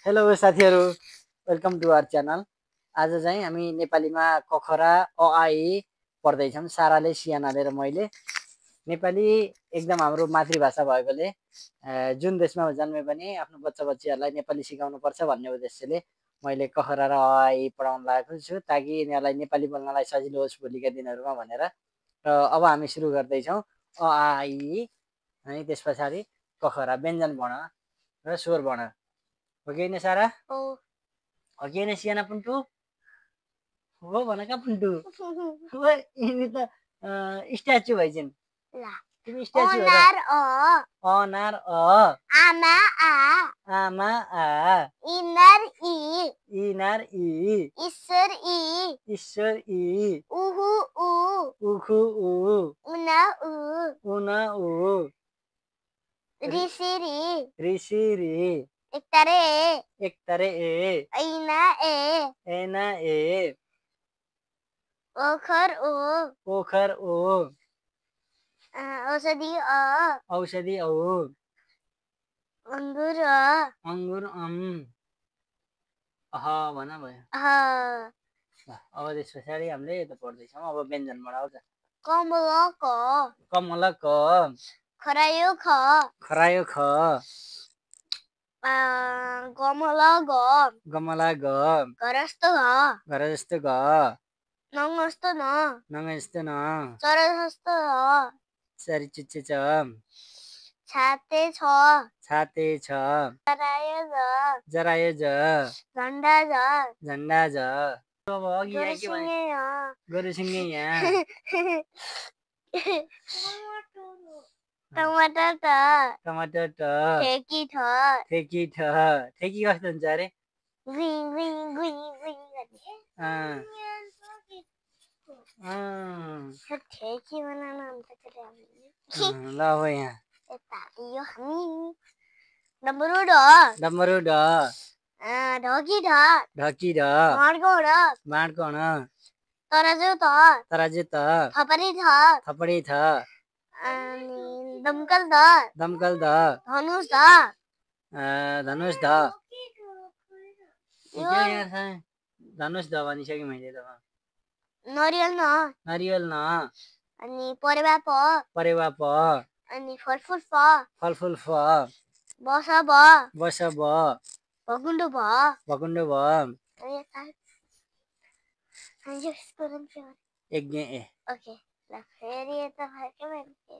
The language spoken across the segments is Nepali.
हेलो साथीहरु, वेलकम टु आवर च्यानल। आज चाहिँ हामी नेपालीमा कखरा अ आ इ पढ्दै छौं। साराले, सियानाले र मैले। नेपाली एकदम हाम्रो मातृभाषा भएकोले जुन देशमा जन्मे पनि आफ्नो बच्चा-बच्चीहरुलाई नेपाली सिकाउनु पर्छ भन्ने उद्देश्यले मैले कखरा र अ आ इ पढाउन लागेको छु ताकि यिनीहरुलाई नेपाली बोल्नलाई सजिलो होस् भोलिका दिनहरुमा भनेर। र अब हामी सुरु गर्दै छौं अ आ इ अनि त्यसपछि कखरा व्यञ्जन वर्ण र स्वर वर्ण। हो कि हैन सारा? हो कि हैन सियाना पुन्टु? हो भन का पुन्टु? ओए यिनी त स्ट्याचु भइछन्। तिमी स्ट्याचु हो र? अनार अ, आमा आ, आमा आ, इनर इ, इनार इ, ईश्वर इ, ईश्वर इ, उहु उ, उखु उ, उना उ, उना उ, ऋषि रि, ऋषि रि, एकतारे ए, एकतारे ए, ऐना ए, ऐना ए, ओखर ओ, ओखर ओ, औषधि अ, औषधि औ, अंगुर अ, अंगुर अम, अह भन भयो। अब त्यस पछाडि हामीले यता पढ्दैछौँ। अब व्यञ्जन वर्ण आउँछ। कमला क, कमला क, खरायो ख, खरायो ख, गमला ग, गमला ग, गरस्त घ, घर जस्तो ग, नङस्त न, नङ जस्तो न, चरहस्त ह, चरी चुच्चे च, छाते छ, छाते छ, जरायो ज, जरायो ज, झन्डा ज, झन्डा ज। अब अघि यहाँ के भने? गोरुसिङे य, गोरुसिङे यहाँ, टमाटर ट, टमाटर ट, ठेकी ठ, ठेकी ठ। ठेकी कस्तो हुन्छ अरे? गुई गुई गुई गुई गर्ने। ठेकी बनाउन हुन्छ ल अब यहाँ यता यो हामी डमरू ढ, डमरू ढ, ढकी ढ, ढकी ढ, माडको ढ, माडकण, तराजु त, तराजु त, थपरी थ, थपडी थ, अनि दमकल ध, दमकल ध, धनुष ध, धनुष ध। धनुष ध भनिसकेँ मैले त। नरियल न, नरियल न, अनि परेवा प, परेवा प, अनि फलफुल फ, फलफुल फ, बस ब, बस ब, भकुण्डो भ, भकुण्डो भ, यज्ञ ए। ओके ल फेरि यता फर्के मैले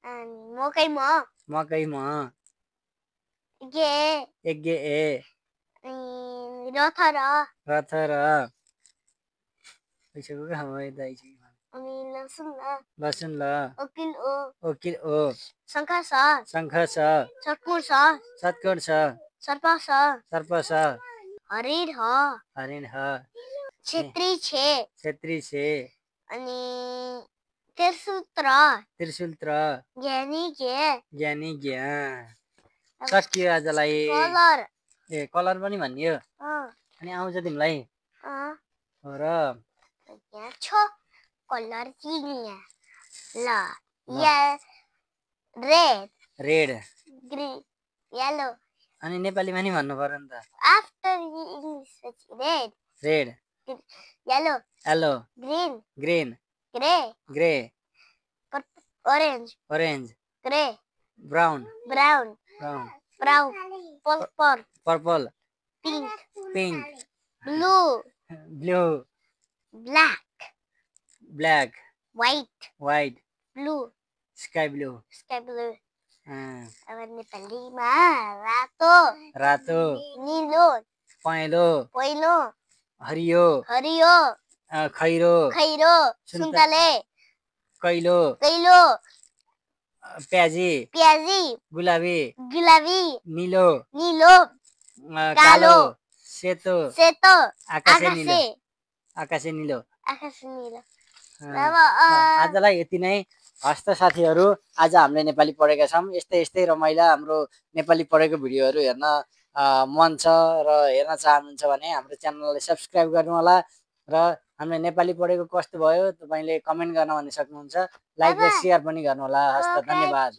अनि मकै म, मकै म, यज्ञ ए, रथ र, रथ र, पैसाको काम हो यता आइसक्यो। अनि लसुन ल, लसुन ल, ओकिल ओ, ओकिल ओ, शङ्ख स, शङ्ख छ, सटकुर छ, सतकोट छ, सर्प छ, सर्प छ, हरिण ह, हरिण ह, छेत्री छे, छेत्री छे, अनि त्रिशूत्र, त्रिशूत्र, ज्ञानी के, ज्ञानी ज्ञा। सकियो आजलाई। कलर ए कलर पनि भनियो। अनि आउँछ तिमीलाई? हो र यहाँ छ कलर चिनिया ल या रेड, रेड, ग्रीन, येलो। अनि नेपालीमा नि भन्नु पर्यो नि त। After English red, red, yellow, yellow, green, green, grey, grey, orange, orange, grey, brown, brown, brown, brown, purple, purple, pink, pink, blue, blue, black, black, white, white, blue, sky blue, sky blue. अब नेपालीमा रातो, रातो, नीलो, पहेँलो, पहिलो, हरियो, हरियो, खैरो, खैरो, सुन्तले, कैलो, कैलो, प्याजी, प्याजी, गुलाबी, गुलाबी, नीलो, नीलो, कालो, सेतो, सेतो, आकाशे नीलो, आकाशे नीलो, आकाशे नीलो। आजलाई यति नै। हस्त साथीहरू, आज हामीले नेपाली पढेका छौँ। यस्तै यस्तै रमाइला हाम्रो नेपाली पढेको भिडियोहरू हेर्न मन छ र हेर्न चाहनुहुन्छ भने हाम्रो च्यानललाई सब्स्क्राइब गर्नु होला र हामीले नेपाली पढेको कस्तो भयो तपाईँले कमेन्ट गर्न भन्न सक्नुहुन्छ। लाइक र बाबा। सेयर पनि गर्नुहोला। हस् त, Okay. धन्यवाद।